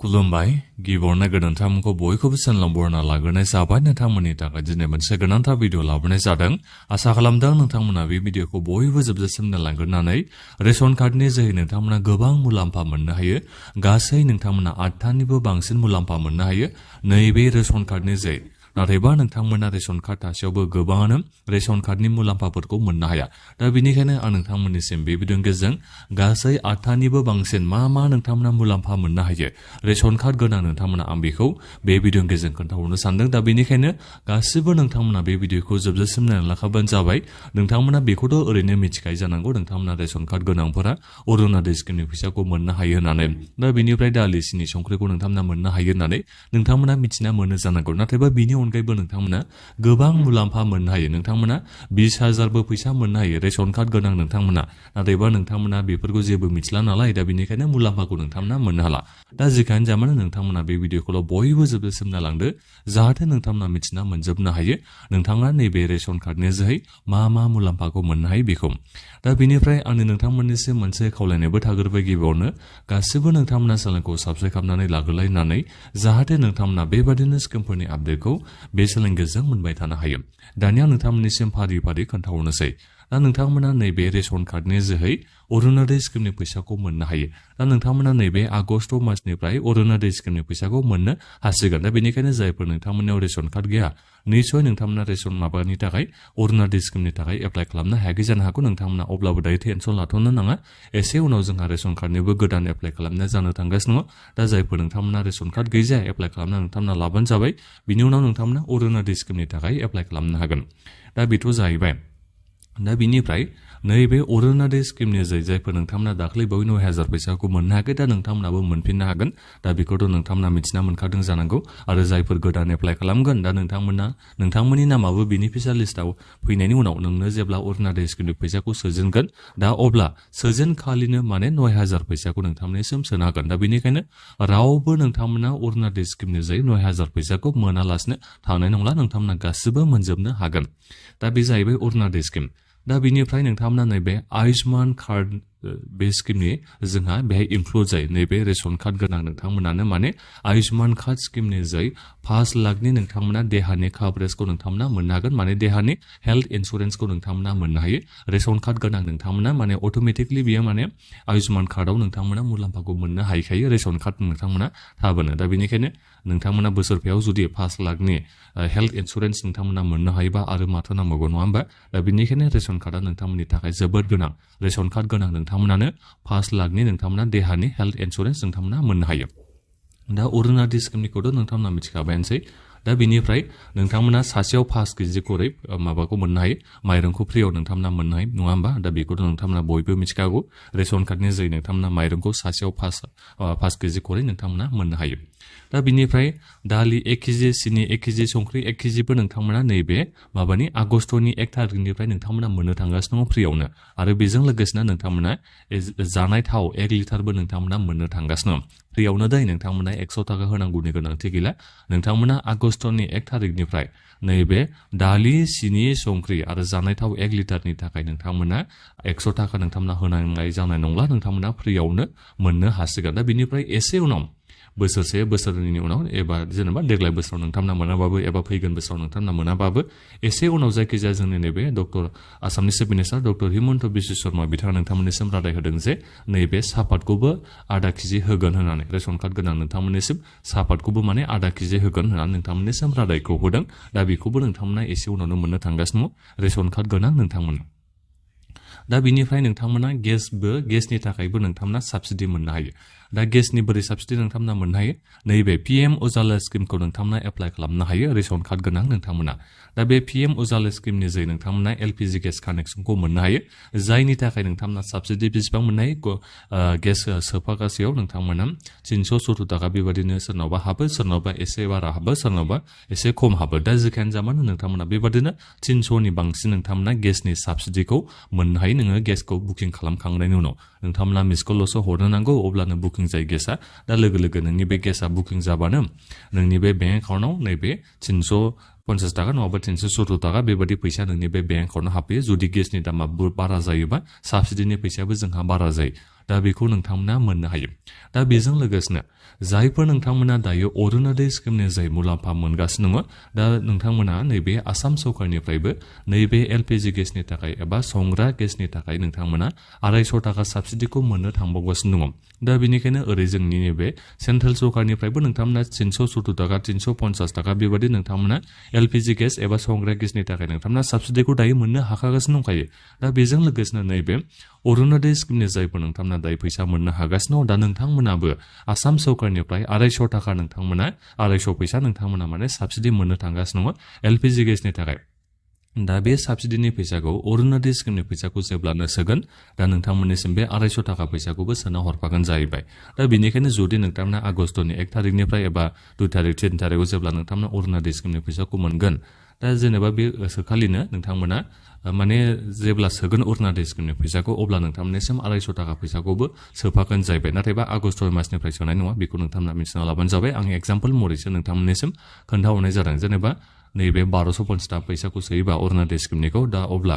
खुलुमबाय गिबियावनो गोनांथारखौ बयखौबो सानलांबरना लाग्रोनाय जाबाय नोंथांमोननि थाखाय दिनै मोनसे गोनांथार भिडिअ लाबोनाय जादों आसा खालामदों नोंथांमोना बे भिडिअखौ बयबो जोबजासिम नायलांग्रोनानै रेशन कार्डनि जोहै नोंथांमोना गोबां मुलाम्फा मोननो हायो गासै नोंथांमोना 8थानिबो बांसिन मुलाम्फा मोननो हायो नैबे रेशन कार्डनि जोहै नाथायबा नोंथांमोना रेशन कार्ड थासेयावबो गोबाङानो रेशन कार्डनि मुलाम्फाफोरखौ मोननो हाया दा बेनिखायनो आं नोंथांमोननिसिम बे भिडिअनि गेजेरजों गासै 8थानिबो बांसिन मा नोंथांमोना मुलाम्फा मोननो हायो रेशन कार्ड गोनां नोंथांमोना आं बेखौ बे भिडिअनि गेजेरजों खोन्थाहरनो सानदों दा बेनिखायनो गासिबो नोंथांमोना बे भिडिअखौ जोबजासिम नायनानै लाखाबानो जाबाय नोंथांमोना बेखौथ' ओरैनो मिथिखायो जानांगौ नोंथांमोना रेशन कार्ड गोनांफोरा अरुणोदय स्किमनि फैसाखौ मोननो हायो होननानै दा बेनिफ्राय दालि सिनि संख्रिखौ नोंथांमोना मोननो हायो होननानै नोंथांमोना मिथिना मोनो जानांगौ नाथायबा बिनि अनगायैबो नोंथांमोना गोबां मुलाम्फा मोननो हायो नोंथांमोना 20,000बो फैसा मोननो हायो रेशन कार्ड गोनां नोंथांमोना नाथायबा नोंथांमोना बेफोरखौ जेबो मिथिला नालाय दा बेनिखायनो मुलाम्फाखौ नोंथांमोना मोननो हाला दा जिखायानो जामानो नोंथांमोना बे भिडिअखौल' बयबो जोबजासिम नायलांदो जाहाथे नोंथांमोना मिथिना मोनजोबनो हायो नोंथाङा नैबे रेशन कार्डनि जोहै मा मुलाम्फाखौ मोननो हायो बेखौ दा बेनिफ्राय आंनि नोंथांमोननिसिम मोनसे खावलायनायबो थाग्रोबाय गिबियावनो गासिबो नोंथांमोना चेनेलखौ साबस्क्राइब खालामनानै लाग्रोलायनानै जाहाथे नोंथांमोना बेबादिनो स्किमफोरनि आपडेटखौ बे चेनेलनि गेजेरजों मोनबाय थानो हायो दानिया नोंथांमोननिसिम फारि फारि खोन्थाहरनोसै दा नोंथांमोना नैबे रेशन कार्डनि जोहै अरुणोदय स्किमनि फैसाखौ मोननो हायो दा नोंथांमोना नैबे आगष्ट मासनिफ्राय अरुणोदय स्किमनि फैसाखौ मोननो हासिगोन दा बेनिखायनो जायफोर नोंथांमोननियाव रेशन कार्ड गैया निसय नोंथांमोना रेशन माबानि थाखाय अरुणोदय स्किमनि थाखाय एप्लाइ खालामनो हायाखै जानो हागौ नोंथांमोना अब्लाबो दायो टेनसन लाथ'नो नाङा एसे उनाव जोंहा रेशन कार्डनिबो गोदान एप्लाइ खालामनाया जानो थांगासिनो दङ दा जायफोर नोंथांमोना रेशन कार्ड गैजाया एप्लाइ खालामना नोंथांमोना लाबानो जाबाय बिनि उनाव नोंथांमोना अरुणोदय स्किमनि थाखाय एप्लाइ खालामनो हागोन दा बेथ' जाहैबाय दा बिनिफ्राय नैबे अरुणोदय स्किमनि जायफोर नोंथांमोना दाख्लै बावै 9,000 फैसाखौ मोननो हायाखै दा नोंथांमोनाबो मोनफिननो हागोन दा बेखौथ' नोंथांमोना मिथिना मोनखादों जानांगौ आरो जायफोर गोदान एप्लाइ खालामगोन दा नोंथांमोननि नामाबो बेनिफिसियार लिस्टआव फैनायनि उनाव नोंनो जेब्ला अरुणोदय स्किमनि फैसाखौ सोजेनगोन दा अब्ला सोजेनखालिनो माने 9,000 फैसाखौ नोंथांमोननिसिम सोनो हागोन दा बेनिखायनो रावबो नोंथांमोना अरुणोदय स्किमनि जोहै 9,000 फैसाखौ मोनालासिनो थानाय नंला नोंथांमोना गासिबो मोनजोबनो हागोन दा बे जाहैबाय अरुणोदय स्किम दा बिनिफ्राय नोंथांमोना नैबे आयुष्मान कार्ड बे स्किमनि जोंहा बेहाय इनक्लुड जायो नैबे रेशन कार्ड गोनां नोंथांमोनानो माने आयुष्मान कार्ड स्किमनि जोहै 5 लाखनि नोंथांमोना देहानि कभारेजखौ नोंथांमोना मोननो हागोन माने देहानि हेल्थ इन्सुरेन्सखौ नोंथांमोना मोननो हायो रेशन कार्ड गोनां नोंथांमोना माने अट'मेटिकलि बियो माने आयुष्मान कार्डआव नोंथांमोना मुलाम्फाखौ मोननो हायखायो रेशन कार्ड नोंथांमोना थाबोनो दा बेनिखायनो नोंथांमोना बोसोरफायाव जुदि 5 लाखनि हेल्थ इन्सुरेन्स नोंथांमोना मोननो हायोबा आरो माथो नांबावगौ नङा होमबा दा बेनिखायनो रेशन कार्डआ नोंथांमोननि थाखाय जोबोद गोनां रेशन कार्ड गोनां नोंथांमोनानो 5 लाखनि नोंथांमोना देहानि हेल्थ इन्सुरेन्स नोंथांमोना मोननो हायो दा अरुणोदय स्किमनिखौथ' नोंथांमोना मिथिखाबायानोसै दा बिनिफ्राय नोंथांमोना सासेयाव 5 केजि खरै माबाखौ मोननो हायो माइरंखौ फ्रियाव नोंथांमोना मोननो हायो नङा होमबा दा बेखौथ' नोंथांमोना बयबो मिथिखागौ रेशन कार्डनि जोहै नोंथांमोना माइरंखौ सासेयाव 5 केजि खरै नोंथांमोना मोननो हायो दा बिनिफ्राय दालि 1 केजि सिनि 1 केजि संख्रि 1 केजिबो नोंथांमोना नैबे माबानि आगष्टनि 1 थारिखनिफ्राय नोंथांमोना मोननो थांगासिनो दङ फ्रियावनो आरो बेजों लोगोसेनो नोंथांमोना जानाय थाव 1 लिटारबो नोंथांमोना मोननो थांगासिनो दं फ्रियावनो दै नोंथांमोना 100 थाखा होनांगौनि गोनांथि गैला नोंथांमोना आगष्टनि 1 थारिखनिफ्राय नैबे दालि सिनि संख्रि आरो जानाय थाव 1 लिटारनि थाखाय नोंथांमोना 100 थाखा नोंथांमोना होनांनाय जानाय नंला नोंथांमोना फ्रियावनो मोननो हासिगोन दा बिनिफ्राय एसे उनाव बोसोरनि उनाव एबा जेनेबा देग्लाय बोसोराव नोंथांमोना मोनाबाबो एबा फैगोन बोसोराव नोंथांमोना मोनाबाबो एसे उनाव जायखिजाया जोंनि नैबे आसामनि chief minister doctor Himanta Biswa Sharma बिथाङा नोंथांमोननिसिम रादाय होदों जे नैबे सापातखौबो आधा केजि होगोन होननानै रेशन कार्ड गोनां नोंथांमोननिसिम सापातखौबो माने आधा केजि होगोन होननानै नोंथांमोननिसिम रादायखौ होदों दा बेखौबो नोंथांमोना एसे उनावनो मोननो थांगासिनो रेशन कार्ड गोनां नोंथांमोना दा बिनिफ्राय नोंथांमोना गेसनि थाखायबो नोंथांमोना साबसिडि मोननो हायो दा गेसनि बोरै साबसिडि नोंथांमोना मोननो हायो नैबे PM उजाला स्किमखौ नोंथांमोना एप्लाइ खालामनो हायो रेशन कार्ड गोनां नोंथांमोना दा बे PM उजाला स्किमनि जोहै नोंथांमोना LPG गेस कानेक्सनखौ मोननो हायो जायनि थाखाय नोंथांमोना साबसिडि बेसेबां मोननो हायो गेस सोफागासेयाव नोंथांमोना 370 थाखा बेबादिनो सोरनावबा हाबो सोरनावबा एसे बारा हाबो सोरनावबा एसे खम हाबो दा जिखायानो जामानो नोंथांमोना बेबादिनो 300नि बांसिन नोंथांमोना गेसनि साबसिडिखौ मोननो हायो नोङो गेसखौ बुकिं खालामखांनायनि उनाव नोंथांमोना मिसकलल'सो हरनो नांगौ अब्लानो बुकिं जायो गेसा दा लोगो नोंनि बे गेसा बुकिं जाबानो नोंनि बे बेंक एकाउन्टआव नैबे 350 थाखा नङाबा 370 थाखा बेबादि फैसा नोंनि बे बेंक एकाउन्टआव हाबफैयो जुदि गेसनि दामा बारा जायोबा साबसिडिनि फैसायाबो जोंहा बारा जायो दा बेखौ नोंथांमोना मोननो हायो दा बेजों लोगोसेनो जायफोर नोंथांमोना दायो अरुणोदय स्किमनि जाय मुलाम्फा मोनगासिनो दङ दा नोंथांमोना नैबे आसाम सरकारनिफ्रायबो नैबे एलपिजि गेसनि थाखाय एबा संग्रा गेसनि थाखाय नोंथांमोना 250 टाका साबसिडिखौ मोननो थांबावगासिनो दङ दा बेनिखायनो ओरै जोंनि नैबे सेन्ट्रेल सरकारनिफ्रायबो नोंथांमोना 370 टाका 350 टाका बेबायदि नोंथांमोना एलपिजि गेस एबा संग्रा गेसनि थाखाय नोंथांमोना साबसिडिखौ दायो मोननो हाखागासिनो दंखायो दा बेजों लोगोसेनो नैबे अरुणोदय स्किमनि जायफोर नोंथांमोना दायो फैसा मोननो हागासिनो दं दा नोंथांमोनाबो आसाम सरकारनिफ्राय 250 टाका नोंथांमोना 250 फैसा नोंथांमोना माने साबसिडि मोननो थांगासिनो दङ एलपिजि गेसनि थाखाय दा बे साबसिडिनि फैसाखौ अरुणोदय स्किमनि फैसाखौ जेब्लानो सोगोन दा नोंथांमोननिसिम बे 250 टाका फैसाखौबो सोना हरफागोन जाहैबाय दा बेनिखायनो जुदि नोंथांमोना आगस्टनि 1 तारिखनिफ्राय एबा 2 तारिख 3 तारिखआव जेब्ला नोंथांमोना अरुणोदय स्किमनि फैसाखौ मोनगोन दा जेनेबा बे सोखालिनो नोंथांमोना माने जेब्ला सोगोन अरुणोदय स्किमनि फैसाखौ अब्ला नोंथांमोननिसिम 250 टाका फैसाखौबो सोफागोन जाहैबाय नाथायबा आगस्ट मासनिफ्राय सोनाय नङा बेखौ नोंथांमोना मिथिना लाबानो जाबाय आं एग्जाम्पल महरैसो नोंथांमोननिसिम खोन्थाहरनाय जादों जेनेबा नैबे 1250 टाका फैसाखौ सोयोबा अरुणोदय स्किमनिखौ दा अब्ला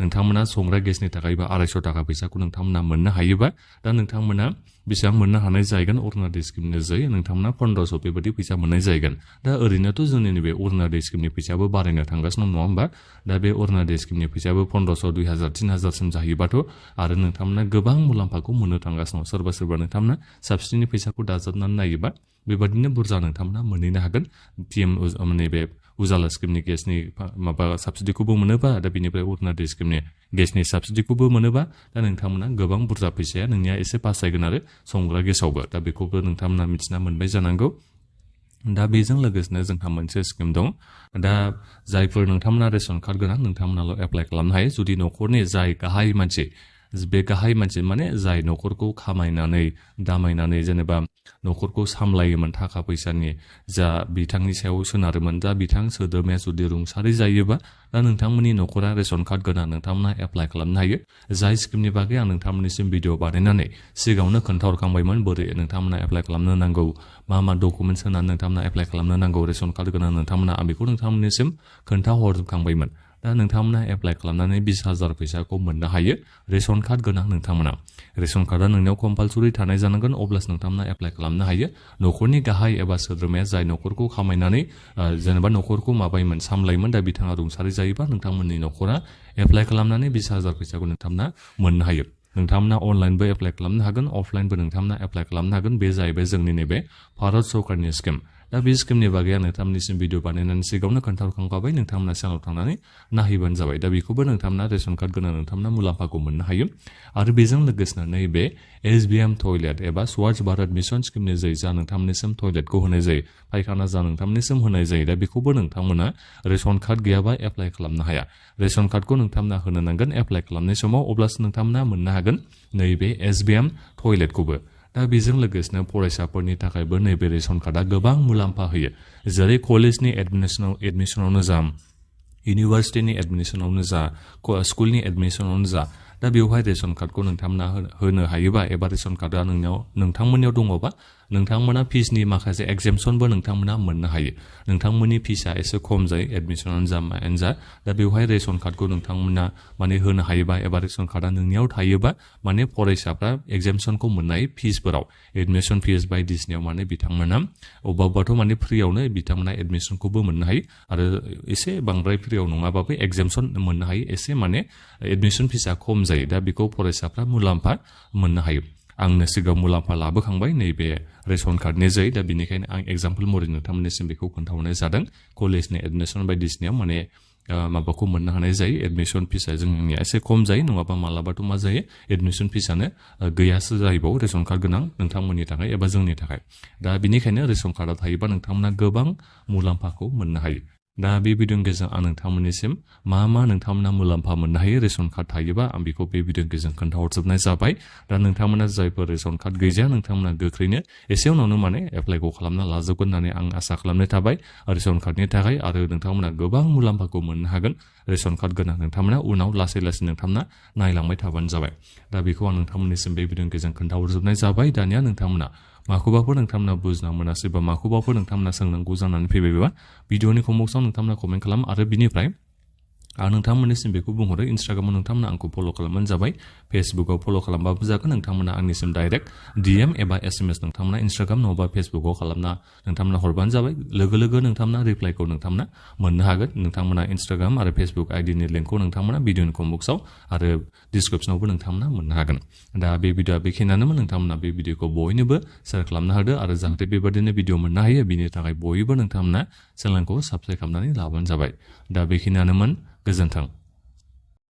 नोंथांमोना संग्रा गेसनि थाखायबा 250 टाका फैसाखौ नोंथांमोना मोननो हायोबा दा नोंथांमोना बेसेबां मोननो हानाय जायगोन अरुणोदय स्किमनि जै नोंथांमोना 1500 बेबायदि फैसा मोननाय जायगोन दा ओरैनोथ' जोंनि नैबे अरुणोदय स्किमनि फैसायाबो बारायनो थांगासिनो नङा होमबा दा बे अरुणोदय स्किमनि फैसायाबो 1500 2000 3000 सिम जाहैबाथ' आरो नोंथांमोना गोबां मुलाम्फाखौ मोननो थांगासिनो सोरबा नोंथांमोना साबसिडिनि फैसाखौ दाजाबनानै नायोबा बेबादिनो बुरजा नोंथांमोना मोनहैनो हागोन पिएम नैबे उजाला स्किमनि गेसनि माबा साबसिडिखौबो मोनोबा दा बेनिफ्राय अरुणोदय स्किमनि गेसनि साबसिडिखौबो मोनोबा दा नोंथांमोना गोबां बुरजा फैसाया नोंनिया एसे बासायगोन आरो संग्रा गेसावबो दा बेखौबो नोंथांमोना मिथिना मोनबाय जानांगौ दा बेजों लोगोसेनो जोंहा मोनसे स्किम दं दा जायफोर नोंथांमोना रेशन कार्ड गोनां नोंथांमोनाल' एप्लाइ खालामनो हायो जुदि न'खरनि जाय गाहाय मानसि बे गाहाय मानसि माने जाय न'खरखौ खामायनानै दामायनानै जेनेबा न'खरखौ सामलायोमोन थाखा फैसानि जा बिथांनि सायाव सोनारोमोन दा बिथां सोद्रोमाया जुदि रुंसारि जायोबा दा नोंथांमोननि न'खरा रेशन कार्ड गोनां नोंथांमोना एप्लाइ खालामनो हायो जाय स्किमनि बागै आं नोंथांमोननिसिम भिडिअ बानायनानै सिगाङावनो खोन्थाहरखांबायमोन बोरै नोंथांमोना एप्लाइ खालामनो नांगौ मा डकुमेन्ट्स होनानै नोंथांमोना एप्लाइ खालामनो नांगौ रेशन कार्ड गोनां नोंथांमोना आं बेखौ नोंथांमोननिसिम खोन्थाहरखांबायमोन दा नोंथांमोना एप्लाइ खालामनानै 20,000 फैसाखौ मोननो हायो रेशन कार्ड गोनां नोंथांमोना रेशन कार्डआ नोंनियाव कम्पालसरि थानाय जानांगोन अब्लासो नोंथांमोना एप्लाइ खालामनो हायो न'खरनि गाहाय एबा सोद्रोमाया जाय न'खरखौ खामायनानै जेनेबा न'खरखौ माबायोमोन सामलायोमोन दा बिथाङा रुंसारि जायोबा नोंथांमोननि न'खरा एप्लाइ खालामनानै 20,000 फैसाखौ नोंथांमोना मोननो हायो नोंथांमोना अनलाइनबो एप्लाइ खालामनो हागोन अफलाइनबो नोंथांमोना एप्लाइ खालामनो हागोन बे जाहैबाय जोंनि नैबे भारत सरकारनि स्किम दा बे स्किमनि बागै आं नोंथांमोननिसिम भिडिअ बानायनानै सिगाङावनो खोन्थाहरखांबाय नोंथांमोना चेनेलाव थांनानै नायहैबानो जाबाय दा बेखौबो नोंथांमोना रेशन कार्ड गोनां नोंथांमोना मुलाम्फाखौ मोननो हायो आरो बेजों लोगोसेनो नैबे एसबिएम टयलेट एबा स्वच्छ भारत मिशन स्किमनि जै जा नोंथांमोननिसिम टयलेटखौ होनाय जायो फायखाना जा नोंथांमोननिसिम होनाय जायो दा बेखौबो नोंथांमोना रेशन कार्ड गैयाबा एप्लाइ खालामनो हाया रेशन कार्डखौ नोंथांमोना होनो नांगोन एप्लाइ खालामनाय समाव अब्लासो नोंथांमोना मोननो हागोन नैबे एसबिएम टयलेटखौबो दा बेजों लोगोसेनो फरायसाफोरनि थाखायबो नैबे रेशन कार्डआ गोबां मुलाम्फा होयो जेरै कलेजनि एडमिसनावनो जा इउनिभार्सिटिनि एडमिसनावनो जा स्कुलनि एडमिसनावनो जा दा बेवहाय रेशन कार्डखौ नोंथांमोना होनो हायोबा एबा रेशन कार्डआ नोंथांमोननियाव दङबा नोंथांमोना फिसनि माखासे एगजेम्पसनबो नोंथांमोना मोननो हायो नोंथांमोननि फिसा एसे खम जायो एडमिसनानो जा मायानो जा दा बेवहाय रेशन कार्डखौ नोंथांमोना माने होनो हायोबा एबा रेशन कार्डआ नोंनियाव थायोबा माने फरायसाफ्रा एगजेम्पसनखौ मोननो हायो फिसफोराव एडमिसन फिस बायदिसिनायाव माने बिथांमोना अबावबाथ' माने फ्रियावनो बिथांमोना एडमिसनखौबो मोननो हायो आरो एसे बांद्राय फ्रियाव नङाबाबो एगजेम्पसन मोननो हायो एसे माने एडमिसन फिसा खम जायो दा बेखौ फरायसाफ्रा मुलाम्फा मोननो हायो आंनो सिगाङाव मुलाम्फा लाबोखांबाय नैबे रेशन कार्डनि जै दा बेनिखायनो आं एग्जाम्पल महरै नोंथांमोननिसिम बेखौ खोन्थाहरनाय जादों कलेजनि एडमिसन बायदिसिनायाव माने माबाखौ मोननो हानाय जायो एडमिसन फिसा जोंनिया एसे खम जायो नङाबा मालाबाथ' मा जायो एडमिसन फिसानो गैयासो जाहैबावो रेशन कार्ड गोनां नोंथांमोननि थाखाय एबा जोंनि थाखाय दा बेनिखायनो रेशन कार्डआ थायोबा नोंथांमोना गोबां मुलाम्फाखौ मोननो हायो दा बे भिडिअनि गेजेरजों आं नोंथांमोननिसिम मा नोंथांमोना मुलाम्फा मोननो हायो रेशन कार्ड थायोबा आं बेखौ बे भिडिअनि गेजेरजों खोन्थाहरजोबनाय जाबाय दा नोंथांमोना जायफोर रेशन कार्ड गैजाया नोंथांमोना गोख्रैनो एसे उनावनो माने एप्लाइखौ खालामना लाजोबगोन होननानै आं आसा खालामनाय थाबाय रेशन कार्डनि थाखाय आरो नोंथांमोना गोबां मुलाम्फाखौ मोननो हागोन रेशन कार्ड गोनां नोंथांमोना उनाव लासै नोंथांमोना नायलांबाय थाबानो जाबाय दा बेखौ आं नोंथांमोननिसिम बे भिडिअनि गेजेरजों खोन्थाहरजोबनाय जाबाय दानिया नोंथांमोना माखौबाफोर नोंथांमोना बुजिना मोनासै बा माखौबाफोर नोंथांमोना सोंनांगौ जानानै फैबायबा भिडिअनि कमेन्टआव नोंथांमोना कमेन्ट खालाम आरो बिनिफ्राय आं नोंथांमोननिसिम बेखौ बुंहरो इन्स्टाग्रामाव नोंथांमोना आंखौ फल' खालामबानो जाबाय फेसबुकाव फल' खालामबाबो जागोन नोंथांमोना आंनिसिम डाइरेक्ट DM एबा SMS नोंथांमोना इन्स्टाग्राम नङाबा फेसबुकाव खालामना नोंथांमोना हरबानो जाबाय लोगो लोगो नोंथांमोना रिप्लाइखौ नोंथांमोना मोननो हागोन नोंथांमोना इन्स्टाग्राम आरो फेसबुक आइडिनि लिंकखौ नोंथांमोना भिडिअनि कमेन्ट बक्सआव आरो डिसक्रिप्सनावबो नोंथांमोना मोननो हागोन दा बे भिडिअआ बेखिनियानोमोन नोंथांमोना बे भिडिअखौ बयनोबो शेयार खालामनो होदो आरो जाहाथे बेबादिनो भिडिअ मोननो हायो बिनि थाखाय बयबो नोंथांमोना चेनेलखौ साबस्क्राइब खालामनानै लाबानो जाबाय दा बेखिनियानोमोन गोजोन्थों